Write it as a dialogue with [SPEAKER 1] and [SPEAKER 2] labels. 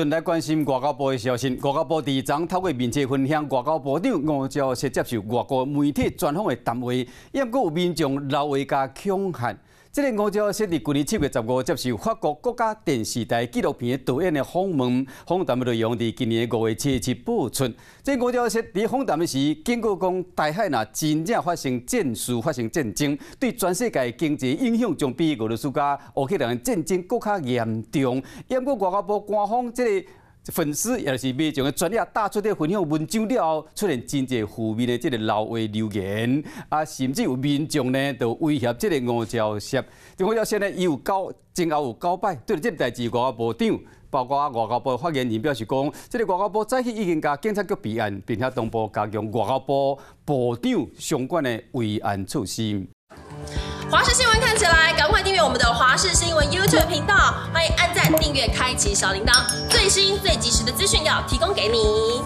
[SPEAKER 1] 來關心外交部的消息。外交部佇昨透過面冊分享，外交部長吳釗燮接受外國媒體專訪的談話，猶閣有民眾留話共恐嚇。這个吳釗燮佇舊年7月15接受法國國家電視台紀錄片導演的訪問，訪談的內容佇今年5月7日播出。這吳釗燮佇訪談的時警告講，台海若真正發生戰事、發生戰爭，對全世界經濟影響將比俄羅斯佮烏克蘭戰爭閣較嚴重。猶閣外交部官方這个粉絲，也就是民眾的專頁打出這分享文章了後，出現真濟負面的這个流話留言，啊，甚至有民眾呢，就威脅這个吳釗燮。這吳釗燮呢，伊有九，前後有九擺對這个代誌，外交部長，包括外交部發言人表示講，這个外交部早起已經共警察局備案，並且同步加強外交部部長相關的維安措施。
[SPEAKER 2] 華視新聞看起來，趕快訂閱我們的華視新聞 YouTube 頻道，歡迎按讚、訂閱、開啟小鈴鐺，最新最及時的資訊要提供給你。